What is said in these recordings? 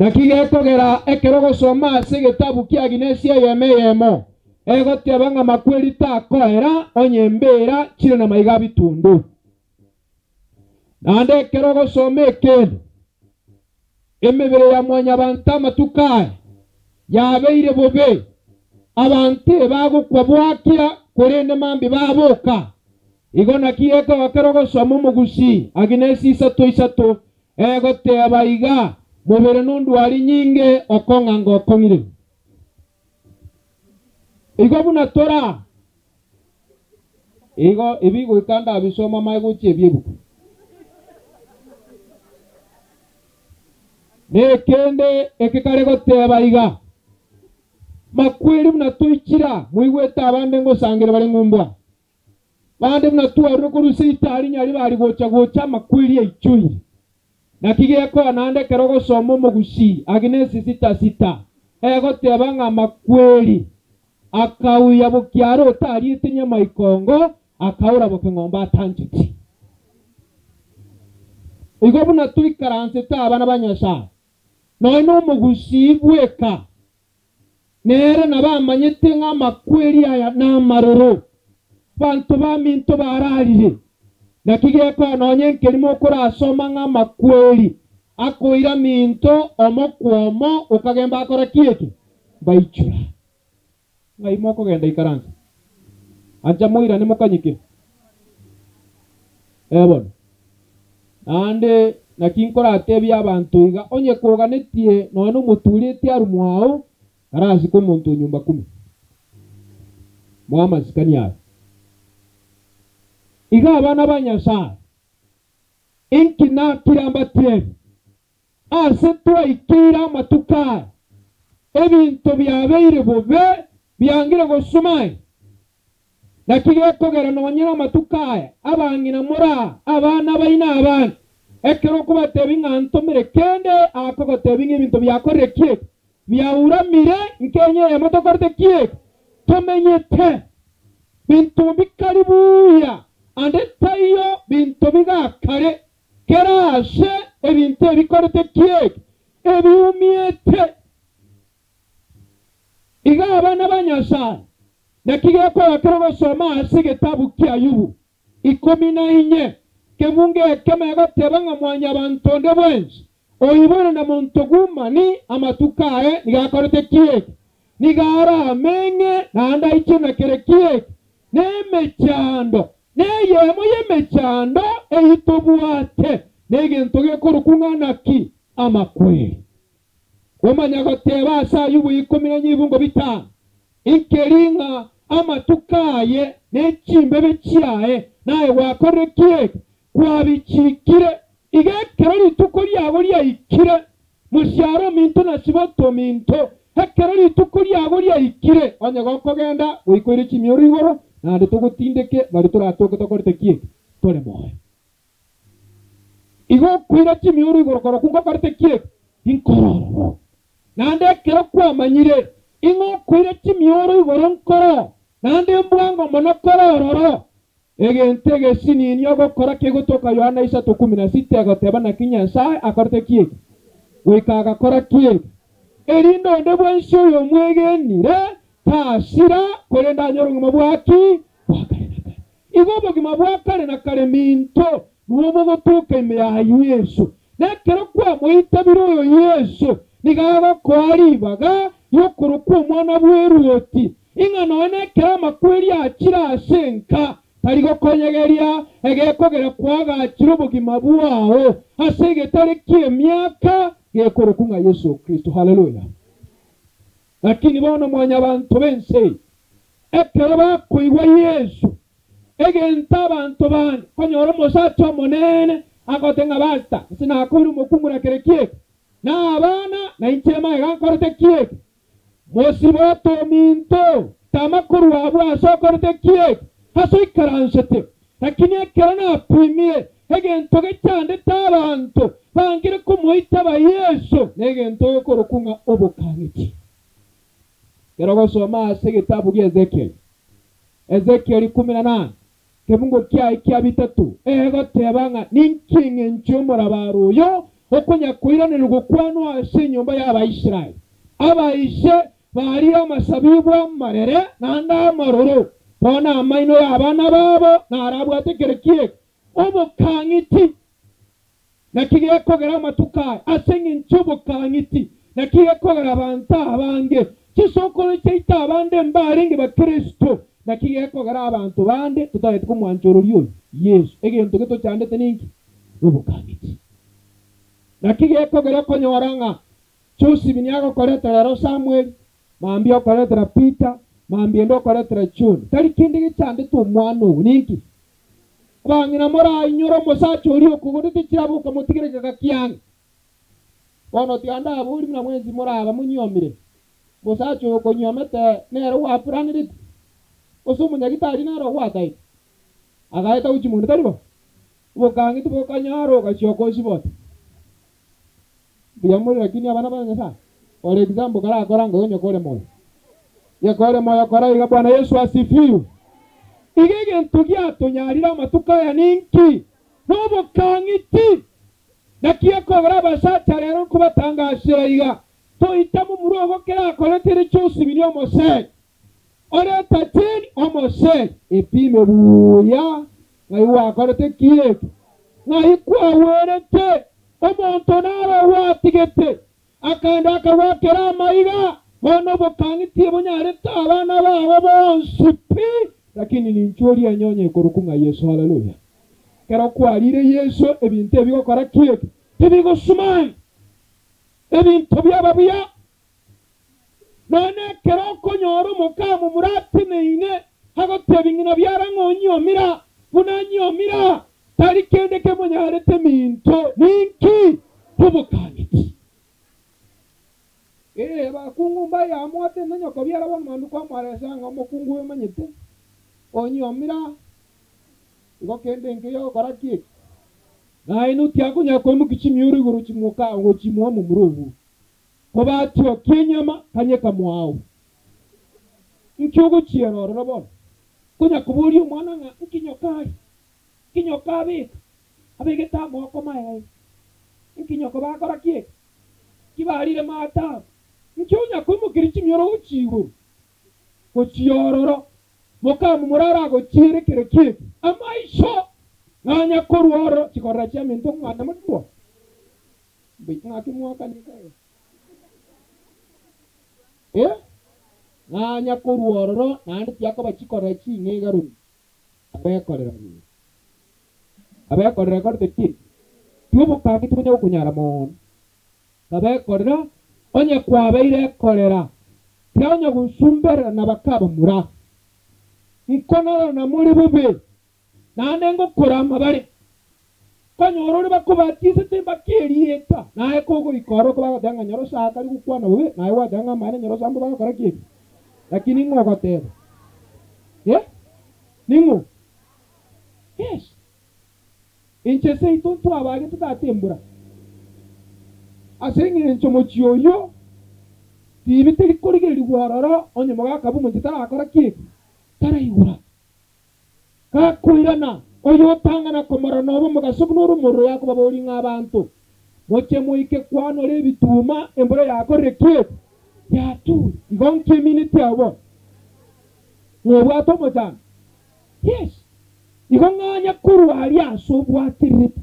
Naki gekogera ekero ogosoma ase egetabu kia Genesi eyemo eyemo, egoteba ng'a makweri takoera onye embeera chire namaiga a bitundu. Naende ekero ogosoma ekende, emebere ya mwanyabanto amatuko aya yabeire bobe, abanto ebagokwa bwakia, korende mambia baboka. Igo naki gekoba ekero ogosoma omogusii Agnesi isato isato Egoteba iga, Mobere nondwari nyinge, okong'a ngokong'ire. Igo buna tora igo ebi goika ndabisoma mae gochia ebiebuku. Nekende eke kare goteba iga, Makweri buna toichira, moigwete abande ngosangera bare ng'umbwa. Bande buna twarure korwa Seitari nyari bari gocha gocha amakweri aichoire. Naki gekoa naende ekero ogosoma omogusii Agnesi sita sita egoteba ng'a amakweri akauya bokiara otariete nyamaikongo akaura bokeng'ombe atancheti. Igo buna toikaransete abana ba Nyasae nonya nomogusii bweka Nere nabamanyete ng'a amakweri aya namaroro, banto baminto bararire. Naki gekoa nonya nkerimo okorasoma ng'a amakweri akoira minto omokwa omo okagemba akora ki eke? Mbaichora. Ng'ai mokogenda ikaransa? Ancha moirane mokanyeke. Ee bono. Naende naki nkoratebie abanto iga, onye koganetie nonya nomotuureti arwe mwao, karasike omonto o nyomba kumi. Moe amasikani aye. Iga abana ba Nyasae, inki nakire mbatebie? Ase twaikeire amatuko aya, ebinto biabeire bobe, biangire gosuma aye. Naki gekogera nonya namatuko aya abang'ina more aa, abana baino abange, ekero okobatebia ng'a ntomire kende, akogotebia ng'a ebinto biakorire ki eke? Biauramire, nkenye eyemo tokorete ki eke? Tomenyete. Binto mbikari buya, ande taiyo binto bigakare. Kera ase ebinto ebikorete ki eke? Ebiumiete. Iga abana ba Nyasae, naki gekoba kere gosoma ase egetabu ki'Ayubu ikomi na inye, kebungo ekemo egoteba ng'a mwanyabanto onde bwensi oiboire na monto gumani amatuko aye nigo akorete ki eke? Nigo arameng'e naende aichwe na kere ki eke? Nemechando, neyemo y'emechando eyio tobwate, negento gekorokwa ng'a naki? Amakweri. Omanya goteba ase Ayubu ikomi na nyibungo bitano, Inkeri ng'a amatuko aye ne chimbebe chiaye naye gwakorire ki eke kwabichiikire. Iga ekero rituko riago riaikire, mosiaro ominto na siboto ominto, ekero rituko riago riaikire, onye gokogenda goika oire chimioro igoro, naende togotindeke baria toratoke tokorete ki eke? Tore moyo. Igo okoira chimioro igoro korokwo ngokorete ki eke? Inkore ororo. Naende ekero kwamanyire ing'a okoira chimioro igoro nkoro, naende mbwango mono kore ororo, egento egesinini ogokora kegotoka Yohana 3:16 egoteba naki Nyasae akorete ki eke? Goika agakora ki eke? Erinde onde bwensi oyomwegenire tasira, korende anyore obogima bwa ki? Bwa kare na kare. Igo obogima bwa kare na kare minto nibwo bogotoka ime ya Yeso. Na ekero kwamoitabire oyo Yeso, nigo agokoa ribaga ri'okorokwa omwana bw'eruoti, ing'a nonya nekero amakweri achire ase enka, tari gokonyegeria egekogera kwagachire obogima bwao ase egetare ki'emiaka gekorokwa ng'a Yeso Kristo. Haleluya! Lakini bono mwanyabanto b'ense eye, ekero bakoigwa Yeso, egento abanto bande konyora omosacha omonene agote ng'a basta, inse nakoire omokungu na kere kieke, na abana, na inche magega nkorete kieke. Mosibote ominto, tama korwa abwo ase okorete kieke, ase oikaransete. Lakini ekero napimire egento gechandete abanto, bangire komoitaba Yeso, negento gekorokwa ng'a obokang'iti. Ekero ogosoma ase egetabu gia Ezekieli, Ezekieli ikomi na nane, kebungo kiaye kia bitato, egoteba ng'a ninki eng'encho y'omorabaro oyo. okonya-koiranerwa gokwanwa ase enyomba y'Abaisraeli. Abaise barire amasabibu amarere naende amaroro, bono amaino y'abana babo narabwate kere kieke obokang'iti. Naki gekogera amatuko aya ase engencho y'obokang'iti, naki gekogera abanto abange, chisokoro chiaito abande mbarenge Bakristo, naki gekogera abanto bande totagete komwancha ororia oyo Yeso. Egento getochandete ninki? Nobokang'iti. Naki gekogera okonyora ng'a Joseph niagokoretera ero Samuel, mambia okoretera Peter, mambia ende okoretera John. Tari kende gechandete omwana ogo ninki? Abang'ina morainyore omosacha oria okogorete chirabu okamotigera egeka kiang'e. Bono tiga ndaborie buna mwensi moraba monyiomire. Omosacha oyo okonyiomete nere gwaplanerete? Gose omonyagitari nere ogwataete? Agaeta gochia mondo, tari bo? Obokang'iti bokanyara ogachioka osibote. Mbuya more lakini abana ba Nyasae. For example karakora ng'a onye kore moyo. Onye kore moyo kora iga Bwana Yesu asifiwe. Iga egento giatonyarire amatuko aya ninki? Nobokang'iti. Naki ekogera abasacha rero nkobatangasera iga, Toita momura ogo kerakoretere chiosibini omoseri. Oreta cheni omoseri. Epime buya ng'ai gwakorete ki eke, ng'ai kwagwerete. Omonto naro ogwatigete, akaenda akagwakera amaiga, bono obokang'iti ebonyarete abana bao bonsi pi. Lakini ninchwe oria enyonye ekorokwa ng'a Yeso. Haleluya! Ekero kwarire Yeso, ebinto ebi gokora ki eke? Tibigosumani. Ebinto biaba buya. Nonya ekero okonyora omokamomura ateneine, agotebia ng'ina biara ng'a onyiomira, buna anyiomira, tari kende kemonyarete minto. Ninki? Obokang'iti. Ee, abakungu mbayaamwate na nyoko biara bono mambia kwamwaresa ng'a omokungu oyo omanyete, onyiomira, igo kende nkeiyo ogokora ki eke? Naye notiakonyara koimokia chimioro igoro chimoka gochimoa omomura obwo. Kobatiokia enyama, kanyeka mwao. Inki ogochiera ororo bono? Konya koboria omwana ng'a inki nyoka aria? Inki nyoka abeka? Abegete amoko maye. Inki nyoko bakora ki eke? Inki barire maata abo? Inki onya koimokeria chimioro gochia igoro? Gochia ororo, mokamomura aragochiere kere kieke amaiso, ng'anya korwa ororo chikorera chiaminto ng'ana morigwo. Ng'aki mwakanyeka iga? Eh? Ng'anya korwa ororo naende tiakoba chikorera ching'e iga rori. Abekorera buya. Abekorera ekorete ki? Tiobokang'iti bonya gokonyara mono. Kabekorera, onye kwabeire ekorera, tiaonya gosumberera na bakabamura. Nkonarana namore bobe. Naende ngokorama bare, konyora ore bakobatisete mbake erieta, naye kogoika ororo kobagoteba ng'a Nyorosa akari gokwana bobe, naye gwateba ng'a amaene Nyorosa mbobe agokora ki eke? Lakini ning'o ogoteba? Eh? Ning'o? Yes. Inche seito ntwabagete tata embura. Ase eng'encho mochie oyio, riibi teri korigererigwa ororo onye mogaka bw'omonche tarakora ki eke? Taraigura. Gakoirana, oyotang'ana komorora nobe omogaso buna ore omorero yakobaboria ng'a abanto, Moche moike kwanora ebituma, embura yakorire ki eke? Yature. Igo nki emineti yao bono? Ng'obwate omochando? Yes. Igo ng'anya korwa aria ase obwatererete.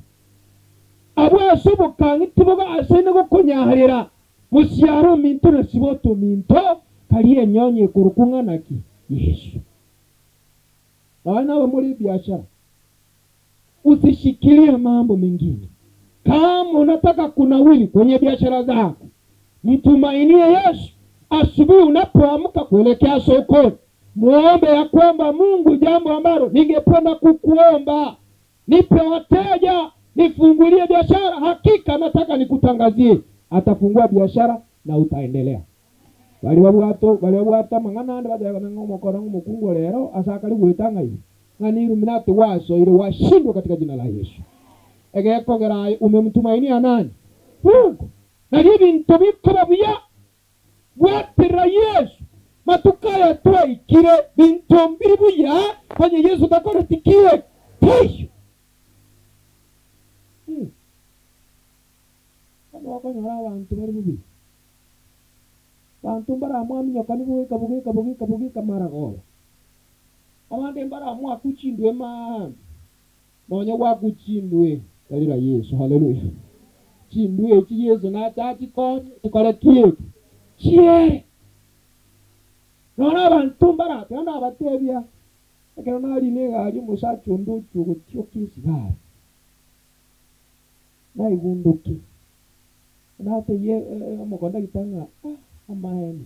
Abwo ase obokang'iti tiboga aseine gokonyarera, mosiare ominto na sibote ominto, karia enyonye ekorokwa ng'a naki? Yeso. Nonya naba more ebiashara, usishikilie mambo mengine. Kama unataka kunawiri kwenye biashara zako, mtumainie Yesu. Asubuhi unapoamka kuelekea sokoni, muombe ya kwamba Mungu, jambo ambalo ningependa kukuomba, nipe wateja, nifungulie biashara, hakika nataka nikutangazie. Atafungua biashara na utaendelea. Baria babwate baria babwate amang'ana ande batebana ng'a omokora ng'a omokungu ore ero ase akare goeta ng'a igo, ng'a n'Illuminati gwasoire gwashindwa katika jina la Yesu. Egekogera aye umemtumainia nani? Mungu. Nario ebinto bikoba buya bwaterera Yesu. Matuko aya twaikire binto mbiri buya onye Yesu takoreti ki? Taiyo. Bono okonyora abanto bare bobe. Abanto mbaramwaminyokani bogoika bogoika bogoika bogoika maragoba. Abande mbaramwakwe chindwe maambia. Nonya gwakwa chindwe, tarera Yeso. Haleluya! Chindwe echi Yeso nache achikonye chikore ki eke? Chiere. Nonya abanto mbarate, nabatebia, ekero narina egari omosacha onde ochia ogotioka esigara. Naigundoke, natebie omokondagita ng'a ah, amaene,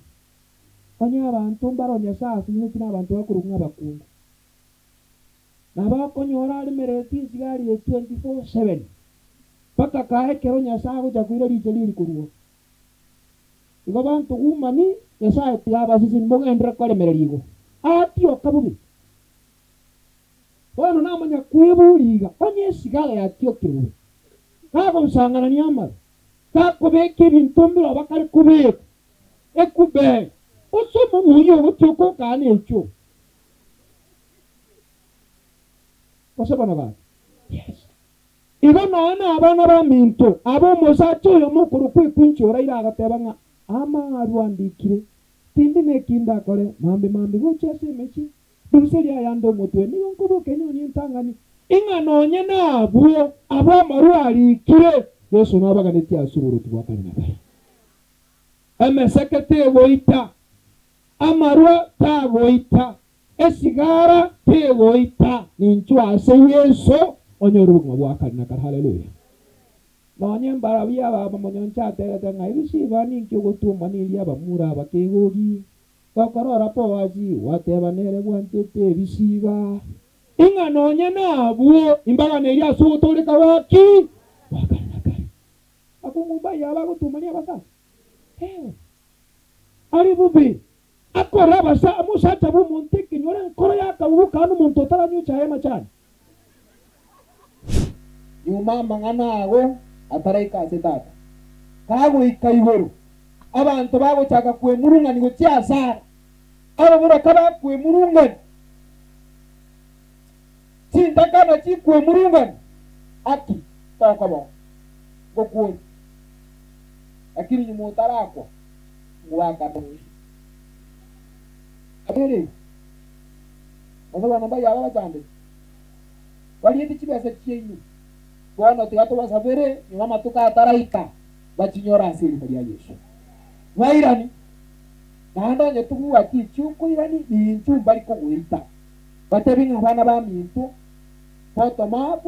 onye abanto mbare o Nyasae ase inwe na abanto bakorokwa ng'a abakungu, nabo okonyora aremerereti esigari eye 24/7, mpaka kae ekero Nyasae agocha koira riicho riria korwa oo. Igo banto gumani, Nyasae tiga abaseseni mogenderere koremereria igo. Atioka bobe. Bono namanya kweboria iga, onye esigara yatiokire bobe, kagonsang'anania amabe, gakobeka ebinto mbire bakare kobeka, ekubee, ase omonwa oyio ogotioka okana ekio. Gose bono gaki? Yes. Igo nonya nabana baminto, aba omosacha oyomo okorokwa ekwinchi oraire agateba ng'a amarwa andikire, tindi neki ndakore, mambi mambi gochia ase emechie, Ruseria ayande omotwe, nigo nkoboka enyoni entang'ani, ing'a nonye nabwo abwo amarwa arikire, Yeso nabaganetie ase oboruoti bwa kare na kare. Emeseke tegoita, amarwa tagoita, esigara tegoita, ninchwe ase Yeso onyore obogima bwa kare na kare. Haleluya! Nonye mbarabwo ababa monyoncha aterete ng'a ebisiba ninki ogotwomwa neria abamura abakegogi. Gokorora Boazi, gwateba nere bwanchete ebisiba, ing'a nonye nabwo imbaganeirie ase ogotooreka gwaki gwa kare na kare. Abakungu mbaye aba agotumania abasacha? Ee, are bobe akorora abasa omosacha bw'omonto ekenyoro enkoro yakabubuka ande omonto otaranywa echae y'amachani. Nyuma amang'ana ago ataraika ase Tata, kagoika igoro, abanto bagochaka kwemurung'ania gochia asare, ababoraka bakwemurung'ania, chintakana chikwemurung'ania, aki tokoba ngokworia, lakini nyuma otarakwa ngwakana. Abere, gose bono mbaye aba bachandeti. Bariete chibesa chiaino. Bono tiga tobasabere nyuma amatuko ataraika bachinyore ase erieta ria Yeso. Bairani, naende onye tobwati echio okoirani, ninchu mbari kogoita. Batebi ng'a abana baminto, bottom up,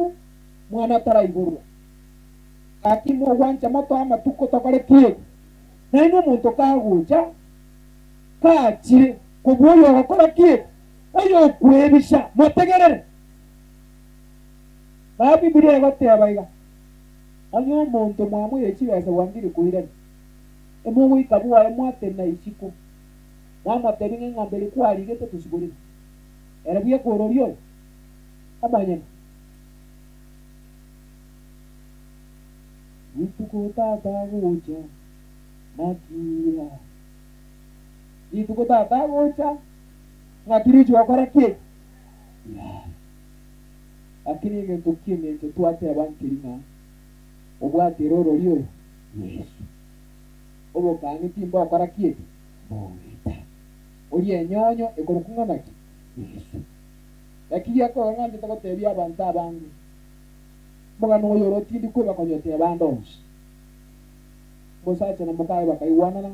mwana taraiborwa. Gaki mogwancha motoe amatuko tokore ki? Nainwe omonto kagocha, kachire kobua oyogokora ki? Oyokwebisa, motegerere. Na Bibilia egoteba iga, Onye omonto mwamoire chibesa bwangire koirania, emogoika bwoye mwatenena isiko, mwamotebia ng'a eng'ombe eria kwarigete tosigorere, ere bweka ororia oyo omonyene. Rituko tata agocha, nakira. Rituko tata agocha, ng'aki richi gokora ki? Rirare. Lakini egento ki'engencho twateba nkeri ng'a obwate ere orori oyo, Yeso. Obokang'e timbokora ki eke? Mbogoita. Oria enyonyo ekorokwa ng'a naki? Yeso. Naki gekoba ng'anchete gotebia abanto abange omogano oyo oro tindi kweba konyoteba ande onsi. Omosacha na mokaye bakaigwanana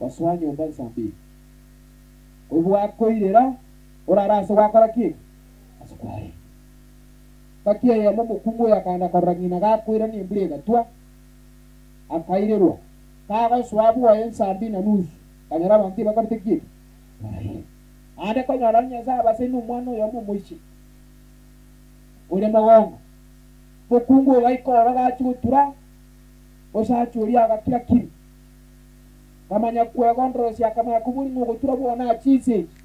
basoa nyomba nsambiri. Kobwakoirera orare ase gwakora ki eke? Ase kwarenge. Engaki eyemo omokungu oyo akaenda korora ng'ina gakoirania embura egatwa, akairerwa. Kagosoa bwoye ensambi na nusu, akanyora abanto tibakorete ki eke? Baraire. Naende konyora Nyasae abaseine omwana oyomo omoisia ore mogongo. Omokungu oyo gaika ororo gachia gotura, omosacha oria agakira kiri. Akamanya kwegondorosia, akamanya koboria ng'a ogotura bwone achie inse echi.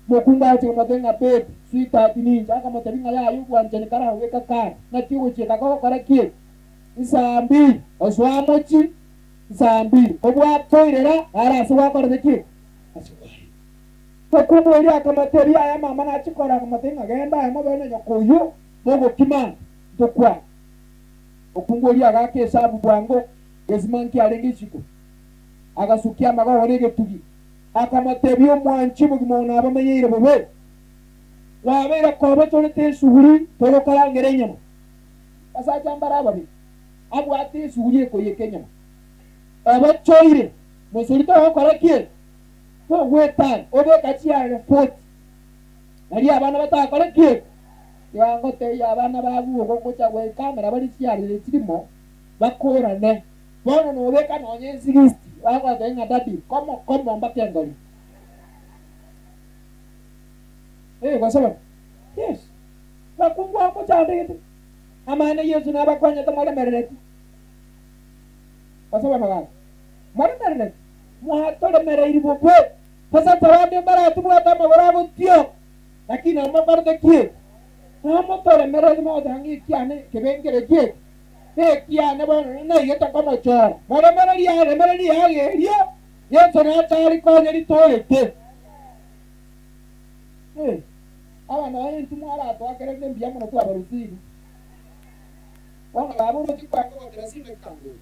Omokungu agachia komotebia ng'a babe, sweetheart, ninche. Akamotebia ng'a yaya obwanchani karagobeka kando, naki ogochieka kogokora ki eke? Nsambi, osoa mochi, nsambi, kobwakoirera are ase gwakorete ki eke? Ase kwarenge. Omokungu oria akamotebia, Yaya mama nachie korora, akamotebia ng'a genda aye mobere na nyoko oyio, mogokima ande, ntokwane. Omokungu oria agaaka esabu bwango, gesima nkiarenge isiko. Agasukia amagogo na egetugi, akamotebia, Omwanchi obogima obo nabamenyeire bobe. Kwabeire kobochorete esuguri togokarangera enyama. Abasacha mbare ababe, abwate esuguri ekoiyeka enyama. Obochoire mosori togokora ki? Togwetana, obeka chiarere 40, nario abana batakore ki? Tiga ngotebie abana babu ogo ngocha goekamera bare chiarere chirimo, bakorane. Bono nobeka nonya ensigisti, bagotebia ng'a daddy, komo komo mpaka engori. Eh, gose bono? Yes. Bakungu aba mochandegete, amaene Yeso nabakonyete moremerereti. Gose bono gaki? Moremerereti? Mwatoremereiri bobe. Basacha bande mbaratobwate amagoro agotioka, lakini nabo mokorete ki? Nabo motoremereiri mogoteba ng'a ekiane kebe nkere ki eke? Nekiane bono naigete komochora. Moremererie aye, remereria aye erio Yeso nache arikonye ritorete. Eh, aba nonya intwe mwaratoakererire mbuya mono twabarusiri. Bono baba oroche kwanga goteba sinde kanguru.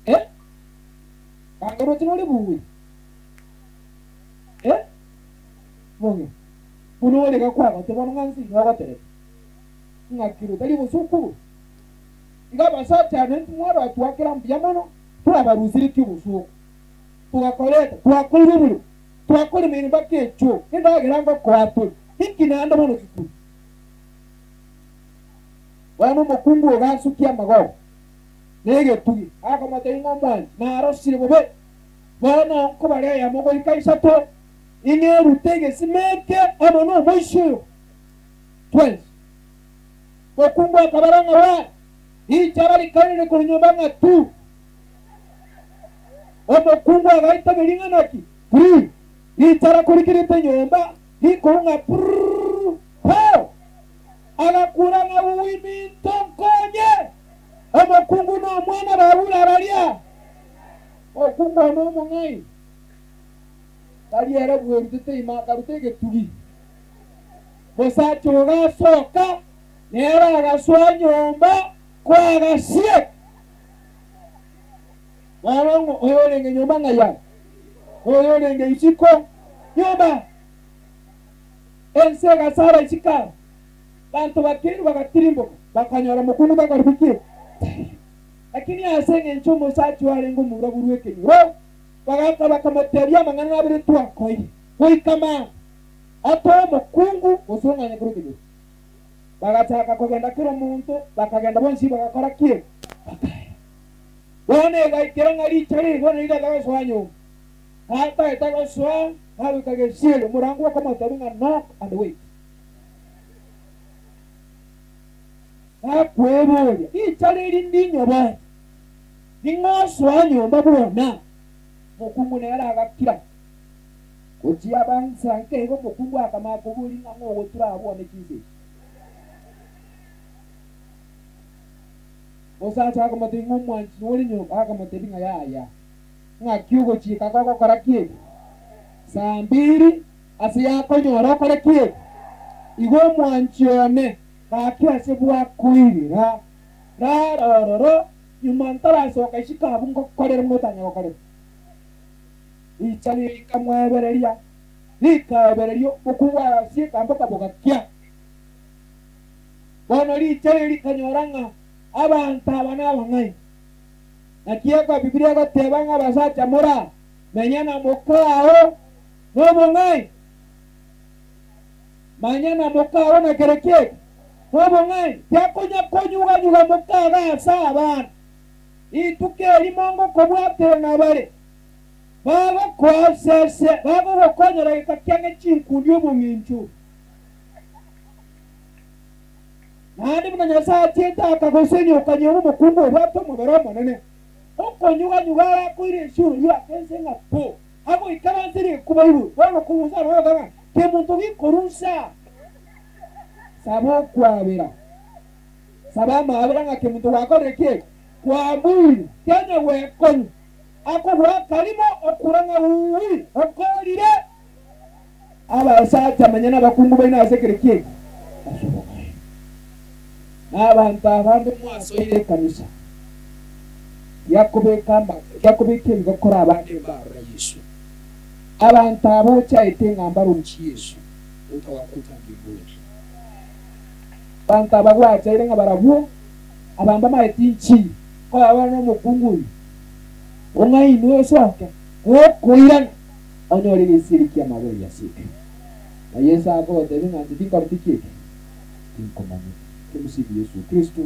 Eh? Kanga oroche nore buya. Eh? Bong'e. Buna ore gakwagote bono ng'a nsi nogoterete. Ng'aki rotari obosuku? Iga abasacha aba intwe mwaratoakera mbuya mono twabarusiretie obosuku. Togakoreta, twakoire oboremo, twakoremeire mpaka echoo, endagera ngokoa tore. Inki naende bono gikuru? Bono omokungu ogasukia amagoro na egetugi, akamotebia ng'a omwanchi narosire bobe. Bono nkobara eyemo goika isato, ing'erute egesima eke amo nomoisia oyo twensi. Mokungu akabara ng'a one, Richara rikairire korwa nyomba ng'a two. Omokungu agaitaberia ring'ana ki? Three. Richara korikirete nyomba rikorwa ng'a prrrr, four. Agakura ng'a ui minto nkonye! Omokungu na omwana babura baria. Omokungu one omong'aini, tari ere bwerutete ime akaruta egetugi. Mosacha ogasoka, nere agasoa nyomba koagasieka. Bono ng'o oyorenge nyomba ng'ai are? Oyorenge isiko nyomba. Ense egasara isiko aro, banto bakeirwa bagatirimboka, bakanyora mokungu takori ki? Taiyo. Lakini ase engencho omosacha oyo arenge omorabwo rw'ekenyoro, bagaaka bakamotebia amang'ana nabere twakoire, goika mambia atoe omokungu gose ong'anye korwa ekenyoro. Bagachaka kogenda kera omonto, bakagenda bonsi bagakora ki? Bakaera. Bono egaikera ng'a riicho riria bono rigacha gosoa nyomba. Gataete gosoa, gagoika gesieri, omorango okamotebia ng'a knock and wait. Gakweboria, riicho riri ndinyoboete, ning'o osoa nyomba bwona? Omokungu nere agakira. Gochia abansa nkeigo omokungu akamanya koboria ng'a ng'o ogotura abwo one chinsa echi. Omosacha akamotebia ng'a omwanchi nore nyomba, akamotebia ng'a yaya, ng'aki ogochika kogokora ki eke? Saa mbiri ase yakonyora okore ki eke? Igo omwanchi one gaki ase bwakoirera, rara ororo, nyuma ntarasoka isiko abwo ngokorere buna otanya gokorera. Riicha rikamwebereria, rikaebereria omokungu agasieka mpaka bogakia. Bono riicha eri rikanyora ng'a abanto aba nabang'aini. Naki eko Bibilia egoteba ng'a abasacha mora menya na mokao nobong'aini. Manya na mokao na kere kieke nobong'aini, tiakonya konyuga-nyuga mokaga ase abana. Rituko erimo ngokobwaterana bare, bagokoasese, bagogokonyera geka kiang'e chinkundi obong'incho. Naende buna Nyasae achiete akagosenia okanyora omokungu obwate omobere omonene, okonyuga-nyuga arakoire ensioro yoake ense ng'a po, agoikaranse rikuba igoro, bono korusa aro ogoteba ng'a kemonto gekorusa. Saba okwabera, saba amaabera ng'a kemonto gwakorire ki eke? Kwamuire, tianya gwekonya. Akogwa akarimo, okura ng'a uui, okorire. Abasacha manya nabakungu baino ase ekero ki'eke ase obong'aini. Na abanto abande mwasoire ekanisa, giakobeka ama, giakobeka ebigokora abande mbarora Yeso. Abanto aba ochaete ng'a mbaroche Yeso, utawakuta mbinguni. Abanto aba gwachaire ng'a barabwo aba mbamaeti inchiri, koba bare nomokungu oyo ong'ainwe osoke gokoirana onyore egesieri ki'amabera giaseke. Na Yeso akogotebia ng'a inche tinkoreti ki eke? Tinkomanyeti. Tumsifu Yesu Kristo.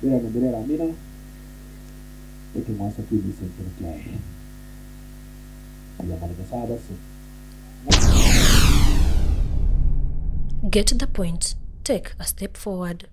Mirembe mirere amina. Ekeng'wanso ki'emisa ekero kiaye. Mbuya mono Nyasae abase. Get the point, take a step forward.